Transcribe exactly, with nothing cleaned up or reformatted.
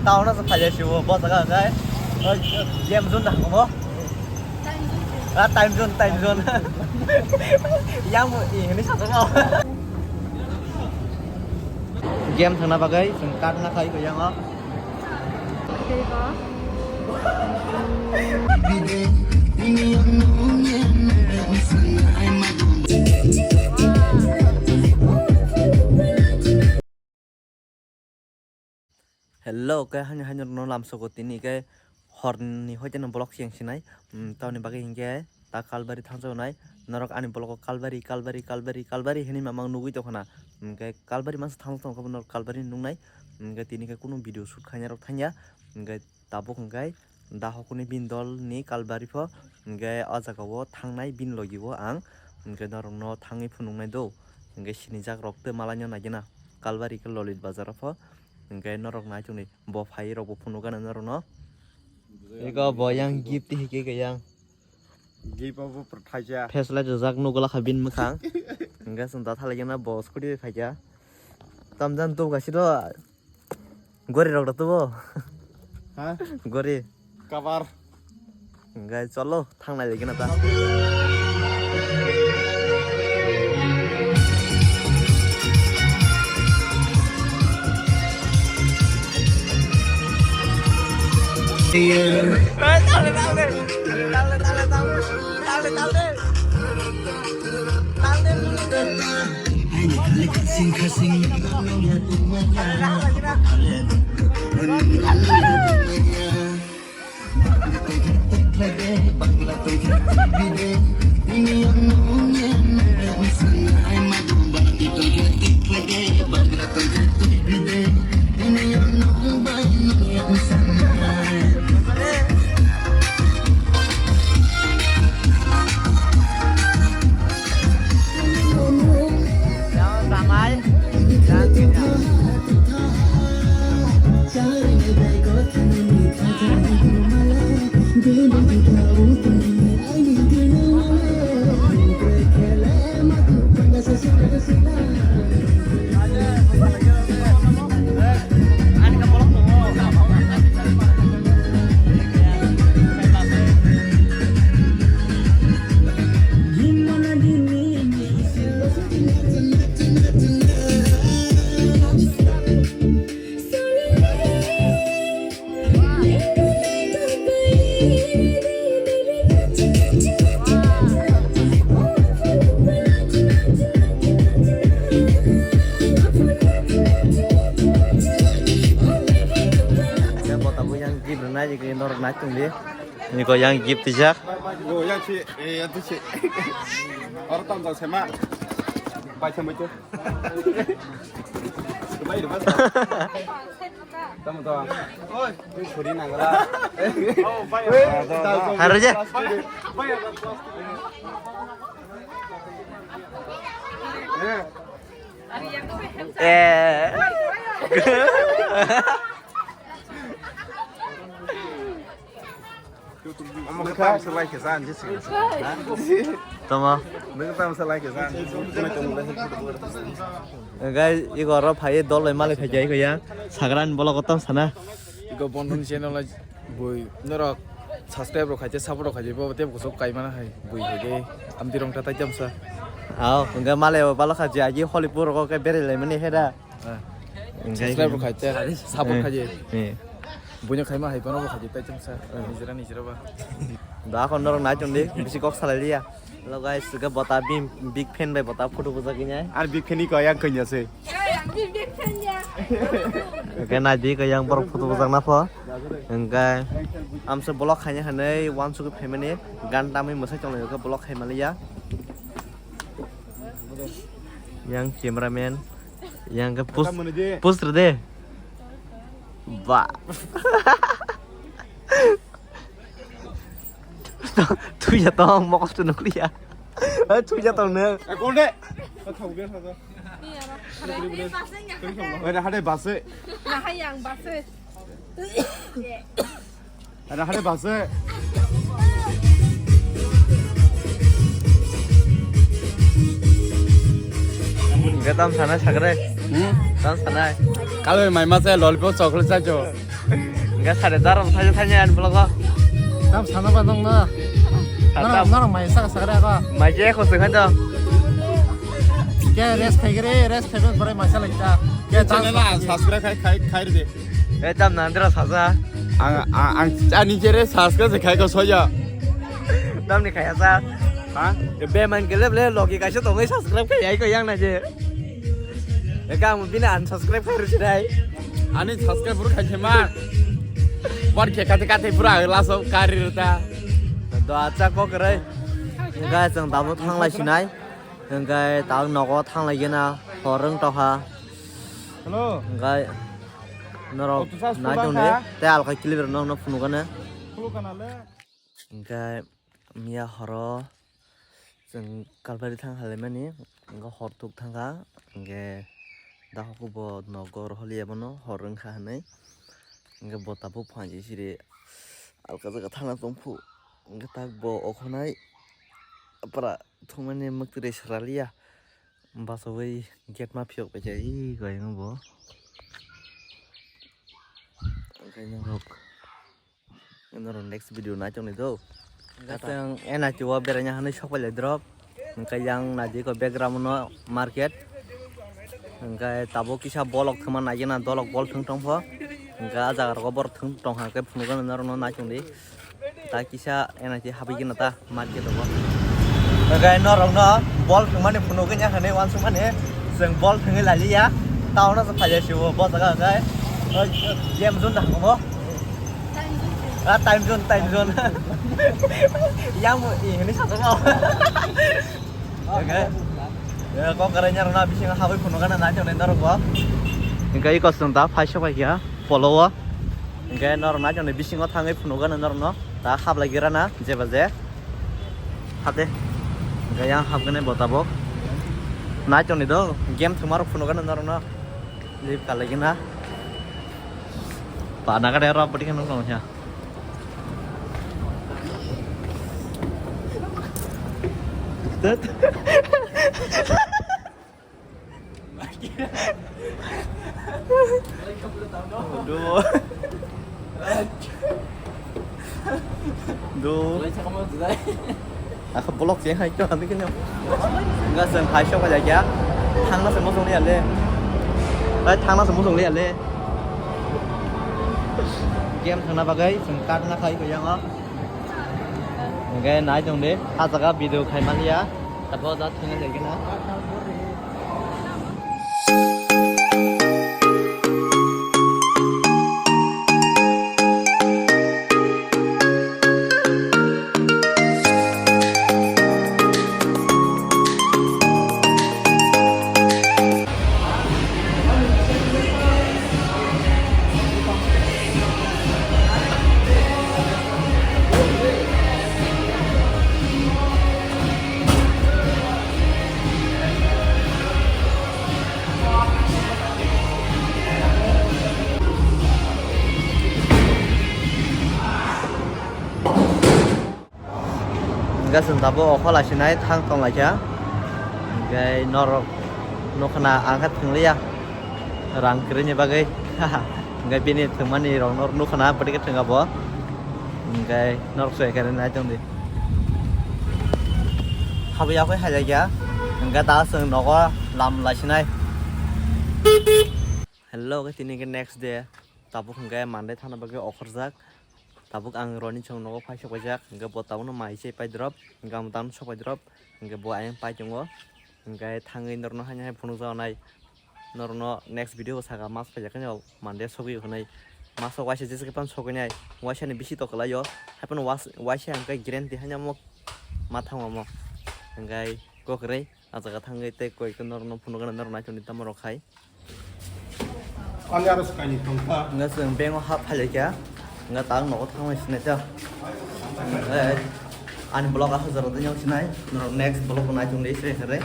Town o se phai sibo bo jaga khe. Game zone da mo. Ah, time zone, time zone. Yang mo ini satu mo. Game thangna bagwi chwng card na khai ko yang o. Hello, khe hani hani no lamsoko tini khe horni hoite no vlog siyang sinai. Tamoni bagwi hinkhe ta Kalbari thangjago nai. Norok ani vlog o Kalbari, Kalbari, Kalbari, Kalbari hinwi mamang nugwi tongkha na. Hinkhe Kalbari masa thang tongkha norok Kalbari nungnai. Hinkhe tini khe kunu video shoot khainai rok thangya. Hinkhe tabuk hinkhe da hokuni bini dol ni Kalbari pho hinkhe o jaga o thangnai bini logi o ang hinkhe norok no thangwi phunuknai do. Hinkhe sinijak rok tei malai no naigena Kalbari khe Lolit Bazar o pho hinkhe norok nai tongdi. Bo phai rok bo phunuk gana norok no. Ego bo yang gift hike ke yang. Gift obo pwrwthaisa. Flashlight rijak nugo lakha bini mwkhang. Hinkhe chwng da thalai gana bo scooty bai phaikha. Tamjan tu gasi do. Gori rok da tubo. Ha? Gori. Kabar. Hinkhe cholo thangnai lai gana ta. Yang gift rwnai, norok nai tongdi. Niko yang gift tijak. Go yang si, eh, yang tu si. Orang tam tam sama. Pai sama itu. Bai, bai. Tamo, tamo. Oi, oi, chori nang la. Haro je. Eh. Omo khe tamsa like khe jan, jesi khe. Tamo. Nwng tamsa like khe jan. Guys, ego oro phai dol bai malai phai jai kho ya. Sagrani vlog o tam sana. Ego Bondon channel o bui norok subscribe rok khaite, support rok khaite, bo tebo kusuk kai mana hai bui hai de. Amti rong ta tai tamsa. Ao, enggak malai o balo khaji agi Hollywood rok ke berai lai mani heda. Subscribe rok khaite, support khaite. Buino khaima hai bono bo khaidi tai chumsa. Nijera nijera ba. Da kon norok nai chumdi, bisi kok salai liya. Hello guys, suka bota bim big fan bai bota photo bujak inya. Ar big fan ni ko yang kanya se. Yang big fan ya. Oke, nai di ko yang borok photo bujak na pho. Engkai amse vlog khaina hanai one suku family gan tamwi mwsai chonglai ko vlog khai maliya. Yang cameraman, yang ke post, post de. Ba. Tuya tong mokol tu nukliya. Tuya tong ne. Eh, kol de. Ada hade base. Nah, yang base. Ada hade base. Enggak tam sana sakre. Hmm? Tam sana. Alo, mai ma se lollipop chocolate sa jo. Ga sare daram thanya thanya an blogo. Tam sana ba nong na. Nara nara mai sa sa ra ko. Mai je ko se khan to. Ke rest khai gre, rest khai ben pore mai sa lai ta. Ke channel na subscribe khai khai khai de. E tam na ndra sa sa. Ang ang ani jere subscribe khai ko soya. Tam ni khai sa. Ha? Be man gele ble logi kaisa tongai subscribe khai ai ko yang na je. Eka ang bini unsubscribe khai rwsi dai. Ani subscribe pura khai ma. Bor khe kate kate pura laso kari rwta. Do acha kok rai. Guys, ang tabuk thang lai sinai. Hingkai tabuk nogo thang lai gena horeng toha. Hello. Hingkai norok nai tong de. Te alka clip rok no phunuk gana. Hingkai miya horo chwng kalbari thang halaimani, hingke hor thuk thangkha, hingke dahoku bo nogo rohorliya bono hor wngkha hinui, hingke bo tabuk phanji siri alka jaga thangna tongphu, hingke tak bo okhonai pura thumani mwktwirwi swraliya, bachaui gate ma phiyok paikha, ee, koi wngbo, hingke norok. Norok next video nai tongni do. Tata. Yang N I T o beraina hanui sok pailai drop. Hingke yang naidi ko background no market. Hingke tabuk kisa bolok thwngma nai gena dolok bol thwng tongpho. Hingke ah jaga rogo borok thwng tongkha hingke phunukgana norok no nai tongdi. Ta kisa N I T habwi gena ta market rogo. Hingke norok no bol thwngmani phunukgwi ya hinui uansukmani chwng bol thwngwi lailiya. Town o se phailai sibo bo jaga hingke. Game zone da hango. Ah, time zone, time zone. Yang mo, eh, ini satu mau. Oke. Ya, kok kerennya rona bisingo habwi phunukgana nai tongnai norok bo. Hingke iko chwng ta phai sok bai kha, follow o. Hingke norok nai tongnai bisingo thangwi phunukgana norok no. Ta hablai gira na, jeba je. Hade. Hingke yang habgani bo tabok. Nai tongnai do, game thwngmarok phunukgana norok no. Leave kalai gina. Pa naga de rap bati kan nong ya. Tet. Aduh. Do. Ako block je hai to ani kanya. Enggak sen hai shop aja ya. Thangna se mosong liya le. Hai thangna se mosong liya le. Game thangna bagai sen card na khai ko yang. Enggak nai dong de. Ha jaga video khai man ya. Tabo da thangna jai kena. Hingke chwng tabuk okho laisinai thang tong laikha. Hingke norok nukha na ang khe thwngliya rang kwrwini bagwi. Hingke bini thwngmani rok norok nukha na bwtwi khe thwngya bo. Hingke norok soi khe nai tongdi. Habwi yakwi hai laikha. Hingke ta chwng nogo lam laisinai. Hello, khe tini khe next day. Tabuk hingke Monday thana bagwi okhorjak. Tabuk ang roni chwng nogo phai sok paijak, hingke bo tabukno mai se pai drop, hingke ang tamo sok pai drop, hingke bo ayang pai tongo, hingke thangwi norokno haino hai phunukjak nai, norokno next video o saka mas paijak khe Monday sogwi hwnwi, maso waisa jesa khe phano sogwi nai, waisa ni bisi tok kwlai o, hai phano was-, waisa hingke guarantee haino omo ma thango omo, hingke kok kwrwi. Ah jaga thangwi tei koi ekta norokno phunukgana norok naichomni tamo rok hai. Ani aro swkaini tongkha. Hwnga chwng bank o hap phailaikha. Hwnga ta ang nogo thangmani sinai ta. Eh, ani vlog aswk jorao tei sinai. Norok next vlog bo naichomdi se khe re.